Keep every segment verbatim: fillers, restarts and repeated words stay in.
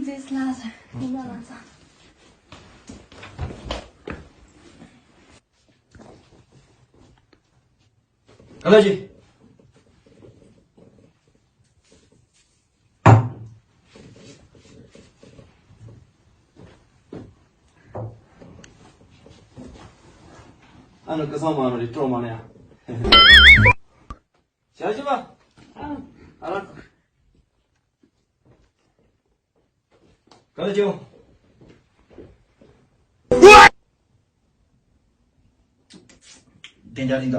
འཛེས་ལ་ཉི་མ་ལ་ཚ། ག་ལ་ཅི། ཨ་ནི་ཀི་སང་མ་ནོ་རི་ཀྲོ་མ་ནི་ཡ། ཞག་བཞི་པ། ཨ་ར། ག་ལ་ཅི། བདེ་འཇགས་ཡིན་ད།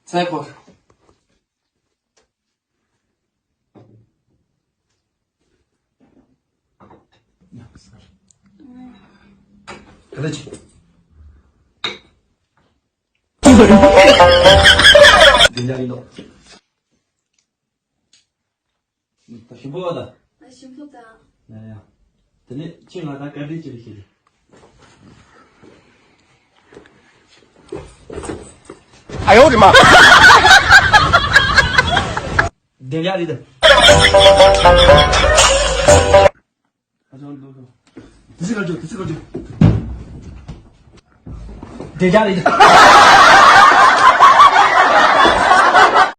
ཚེ་འཁོར། ག་ལ་ཅི། བདེ་འཇགས་ཡིན་ནོ། ད་ཞིམ་པོ་བ་ད། ད་ཞིམ་པོ་ད། ཡ་ཡ། དེ་ནས་ཁྱེད་ང་ད་བཀའ་དྲིན་ཅི་རེད་ཤེས། ཨ་ཡོ་རི་མ། བདེ་འཇགས་རེད་ད། ཨ་ཅང་འདུག་གོ། དེ་ཚིག་ག་རྒྱུ་དེ་ཚིག་ག་རྒྱུ། བདེ་འཇགས་རེད་ད།